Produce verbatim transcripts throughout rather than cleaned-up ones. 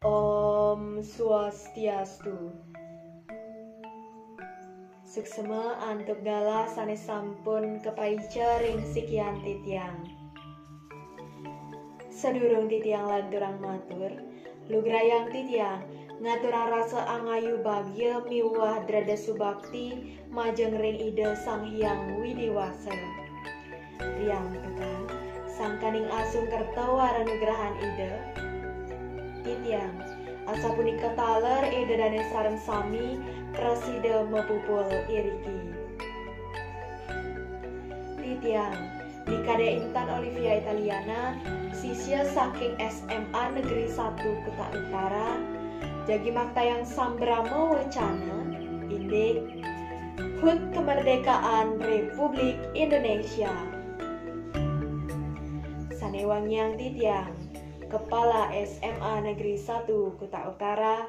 Om Swastiastu. Suksma antuk galah sane sampun kapaica ring sikian titiang. Sadurung titiang lanturang matur, lugrayang titiang ngaturang rasa angayu bagia miwah dreda subakti majeng ring Ida Sang Hyang Widi Wasa. Riantukan sangkaning asung kerta waranugrahan Ida, titiang asapunika taler Ida dane sareng sami prasida mapupul iriki. Titiang Nikade Intan Olivia Italiana, sisya saking S M A Negeri satu Kuta Utara, jagi maktayang sambrama wacana indik HUT Kemerdekaan Republik Indonesia. Sane wangiang titiang, Kepala S M A Negeri satu Kuta Utara,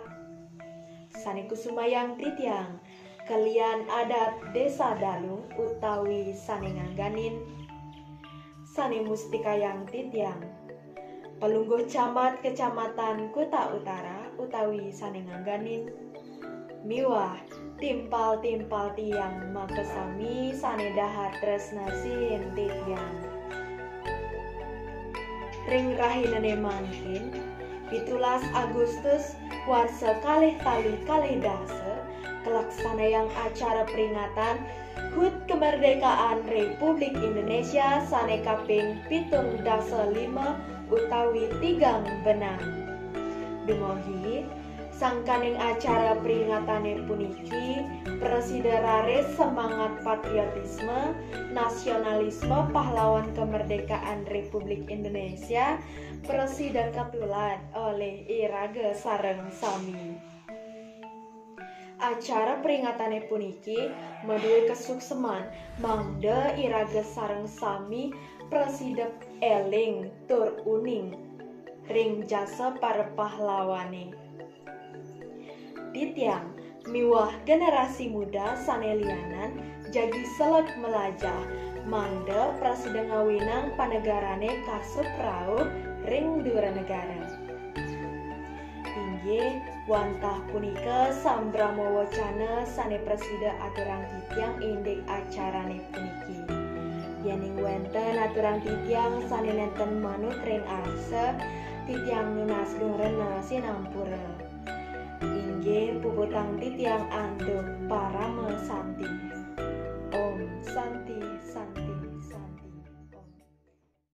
sane kusumayang titiang kelian adat Desa Dalung utawi sane ngangganin, sane mustikayang titiang, Pelungguh Camat Kecamatan Kuta Utara utawi sane ngangganin, miwah timpal-timpal tiang makasami sane dahat tresna sihin titiang. Ring rahinane mangkin, pitulas Agustus warsa kalih tali kalih dasa, kalaksanayang acara peringatan HUT Kemerdekaan Republik Indonesia sane kaping pitung dasa lima utawi tigang benang. Dumugi, sangkaning acara peringatane puniki prasida raris semangat patriotisme, nasionalisme pahlawan kemerdekaan Republik Indonesia prasida katulad olih iraga sareng sami. Acara peringatane puniki madue kasukseman mangda iraga sareng sami prasida eling tur uning ring jasa para pahlawane. Titiang miwah generasi muda sane lianan jagi seleg melajah mangda prasida ngawinang panegarane kasut rauh ring dura negara. Inggih, wantah punika sambrama wacana sane prasida aturang titiang indik acarane puniki. Yening wenten aturang titiang sane nenten manut ring arsa, titiang nunas geng rena sinampura. Inggih puputang titiang antuk parama santi. Om Santi Santi.